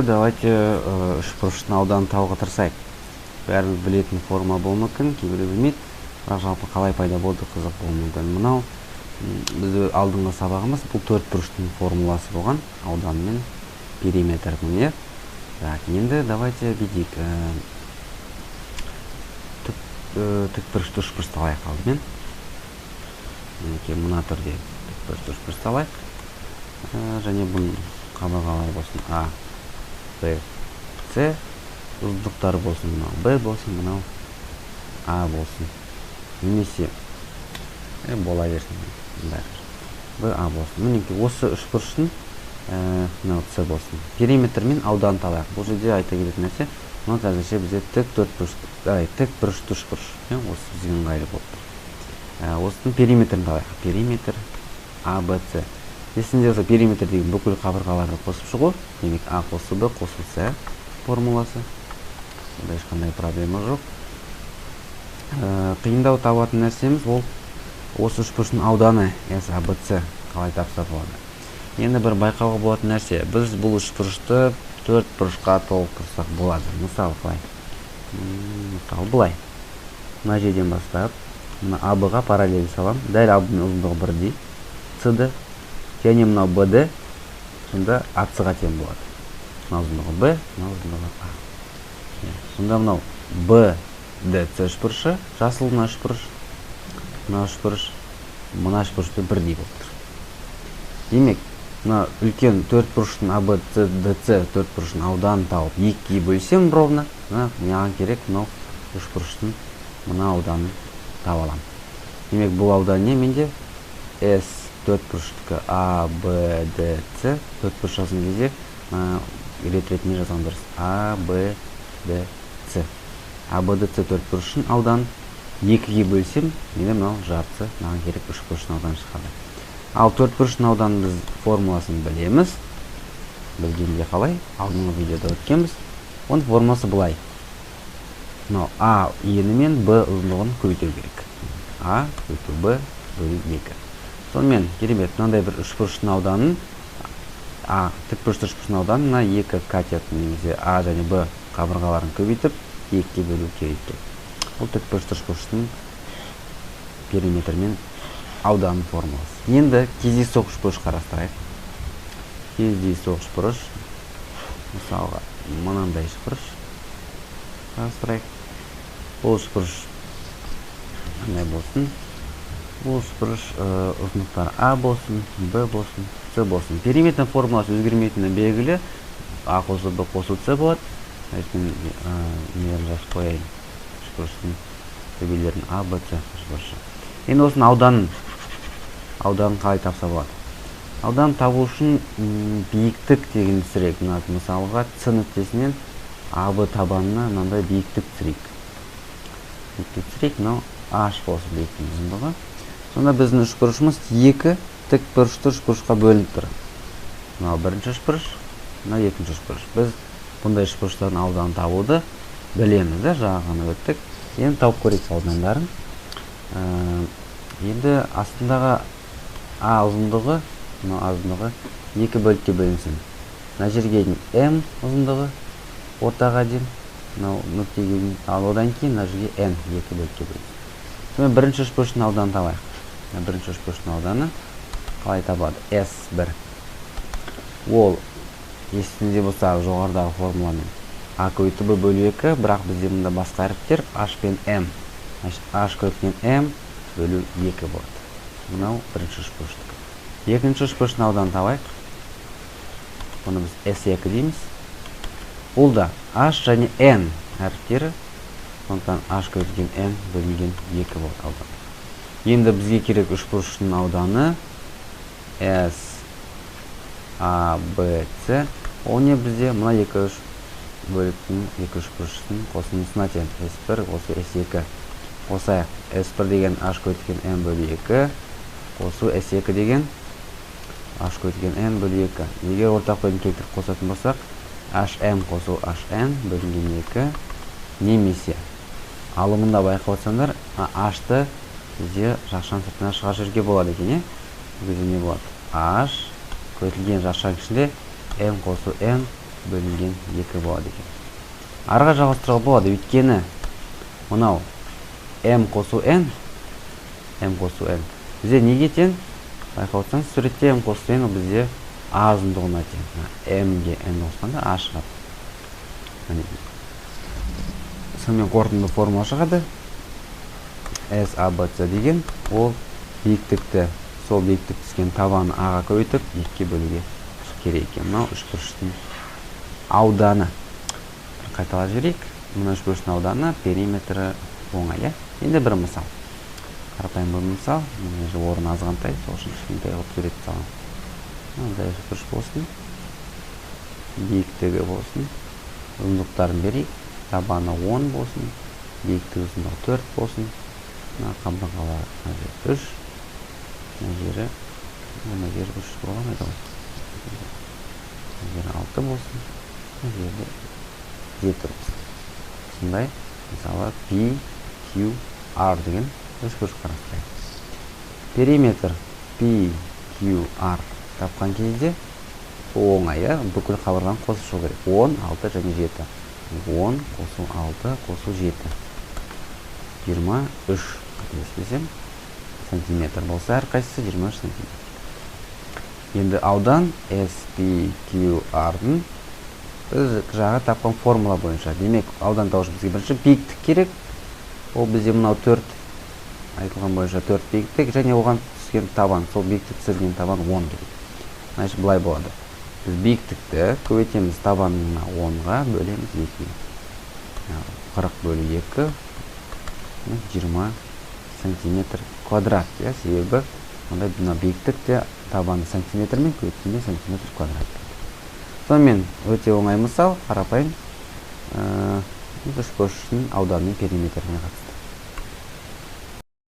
давайте үшбұрыштың ауданын табуға тырысайық. Бәріміз білетін форма болуы мүмкін, кейбіреу білмейді. Бірақ жалпы қалай пайда болды қызық болуы мүмкін. Мынау бізде алдыңғы сабағымыз бұл төрт бұрыштың формуласы болған, аудан мен периметрдің, иә. Так, енді давайте бүйтейік. Тікбұрышты үшбұрышты алайық алдымен. Мінекей мына түрде тікбұрышты үшбұрышты алайық. Және бұның қабырғалары болсын А, Б, С, ұзындықтары болсын мынау Б болсын, мынау А болсын. Немесе бола берсін, бәрібір. Б, А болсын. Мінекей осы үшбұрыштың мынау С болсын. Периметр мен ауданын табайық. Бұл жерде айта кететін нәрсе, мынау әзірше бізде тік төртбұрыш, тік бұрышты үшбұрыш. Осы бізге ыңғайлы болып тұр. Осының периметрін табайық. Периметр А, Б, С. Есіңізде болса, периметр деген бүкіл қабырғаларды қосып шығу. Демек, А қосу Б қосу С формуласы. Бұнда ешқандай проблема жоқ. Қиындау табатын нәрсеміз ол осы үшбұрыштың ауданы С, А, Б, С қалай тапса болады. Енді бір байқауға болатын нәрсе, біз бұл үшбұрышты төрт бұрышқа толықтырсақ болады. Мысалы қалай? Мысалы былай. Мына жерден бастап, мына А Б-ға параллель саламын. Дәл А Б-ның ұзындығы бірдей. С Д және мынау Б Д, сонда А С-ға тең болады. Мына ұзындығы Б, мына ұзындығы А. Сонда мынау Б Д С үшбұрышы, жасыл мына үшбұрыш, мына үшбұрыш, мына үшбұрышпен бірдей болып тұр. Демек, мына үлкен төрт бұрыштың А Б С Д С төрт бұрыштың ауданын тауып екіге бөлсем ровно, мына маған керек мынау үшбұрыштың мына ауданын таба аламын. Демек, бұл аудан не менде? С төрт бұрыштікі А Б Д С төрт бұрыш жазған кезде рет ретінде жазған дұрыс. А Б Д С. А Б Д С төрт бұрыштың ауданын екіге бөлсем, менде мынау жартысы маған керек үшбұрыштың ауданы шығады. Ал төрт бұрыштың ауданын біз формуласын білеміз. Білгенде қалай? Алдыңғы видеода өткенбіз. Оның формуласы былай. Мынау А ені мен Б ұзындығын көбейту керек. А көбейту Б бөлу 2. Сонымен, керемет, мынандай бір үшбұрыштың ауданын, А тікбұрышты үшбұрыштың ауданын мына екі катет немесе А және Б қабырғаларын көбейтіп екіге бөлу керек екен. Бұл тікбұрышты үшбұрыштың периметрі мен ауданның формуласы. Енді кездейсоқ үшбұрыш қарастырайық. Кездейсоқ үшбұрыш, мысалға мынандай үшбұрыш қарастырайық. Бұл үшбұрыш қандай болсын? Бұл үшбұрыш ұзындықтары А болсын, Б болсын, С болсын. Периметрдің формуласы өзгермейтіні белгілі. А қосу Б қосу С болады. Мен нелерін жазып қояйын. Үшбұрыштың төбелерін А, Б, С үшбұрышы. Енді осының ауданын қалай тапса болады? Ауданын табу үшін биіктік деген түсірейік. Мына мысалға С нүктесінен А Б табанына мынандай биіктік түсірейік. Биіктік түсірейік, мынау H болсын биіктің ұзындығы. Сонда біздің үшбұрышымыз екі тікбұрышты үшбұрышқа бөлініп тұр. Мынау бірінші үшбұрыш, мынау екінші үшбұрыш. Біз бұндай үшбұрыштардың ауданын табуды білеміз, да, жаңа ғана өттік. Енді тауып көрейік аудандарын. Енді астындағы А ұзындығы, мынау А ұзындығы екі бөлікке бөлінсін. Мына жерге дейін М ұзындығы ортаға дейін, мынау нүктеге дейін, ал одан кейін мына жерге Н екі бөлікке бөлінсін. Сонымен бірінші үшбұрыштың ауданын табайық. Мына бірінші үшбұрыштың ауданы қалай табылады? С1. Ол есіңізде болса жоғарыдағы формуламен А көбейту Б бөлу 2, бірақ бізде мұнда басқа әріптер H пен М. H көбейткен М бөлу 2 болады. Мынау бірінші үшбұрыштікі. Екінші үшбұрыштың ауданын табайық. Бұны біз С2 дейміз. Бұл да H және N әріптері. Сондықтан H көбейтілген N бөлінген 2 болады аудан. Енді бізге керек үшбұрыштың ауданы S, А, Б, С. Ол не бізде? Мына екі үш бөліктің, екі үшбұрыштың қосындысына тең. С1 қосу С2. Қосайық. С1 деген H көбейтілген N бөлу 2 қосу С2 деген H көбейтілген N бөлу 2. Егер ортақ бөлім келтіріп қосатын болсақ, HM қосу HN бөлінген 2 немесе алымында байқап отырсаңдар, H-ты бізде жақшаның сыртына шығарып жіберуге болады екен, е? Бұл кезде не болады? H көбейтілген жақшаның ішінде М қосу N бөлінген 2 болады екен. Арға жалғастыруға болады, өйткені мынау m қосу n, m қосу n бізде неге тең? Байқап отырсаңыз, суретте m қосу n бізде а ұзындығына тең. M-ге n қосқанда а шығады. Сонымен қорытынды формула шығады. S A B C деген ол биіктікті, сол биіктік түскен табаны а-ға көбейтіп 2-ге бөлуге керек екен. Мынау үшбұрыштың ауданы. Қайталап жіберейік. Мына үшбұрыштың ауданы, периметрі оңай, иә? Енді бір мысал. Қарапайым бір мысал. Мына жерде орын азғантай, сол үшін кішкентай қылып сурет саламын. Мынандай үшбұрыш болсын. Биіктігі болсын. Ұзындықтарын берейік. Табаны 10 болсын. Биіктігі ұзындығы 4 болсын. Мына қабырғалары мына жері 3. Мына жері 3 бола алмайды ғой. Мына жері 6 болсын. Мына жерде 7 болсын. Сондай, мысалы, P, Q, R деген үшбұрыш қарастырайық. Периметр P, Q, R тапқан кезде оңай, иә? Бүкіл қабырғаны қосып шығу керек. 10, 6 және 7. 10 қосу 6 қосу 7. 23, қателеспесем, сантиметр болса, әрқайсысы 23 сантиметр. Енді аудан S, P, Q, R-дың біз жаңа тапқан формула бойынша. Демек, аудан табу үшін бізге бірінші биіктік керек. Ол бізде мынау 4, айтылған бойынша 4 биіктік және оған түскен табан, сол биіктік түсірген табан 10 керек. Значит, былай болады. Біз биіктікті көбейтеміз табанына 10-ға, бөлеміз 2-ге. 40 бөлу 2, 20 сантиметр квадрат, иә, себебі онда мына биіктік те табаны сантиметрмен көбейткенде сантиметр квадрат. Сонымен өте оңай мысал, қарапайым, үшбұрыштың ауданының периметріне қатысты.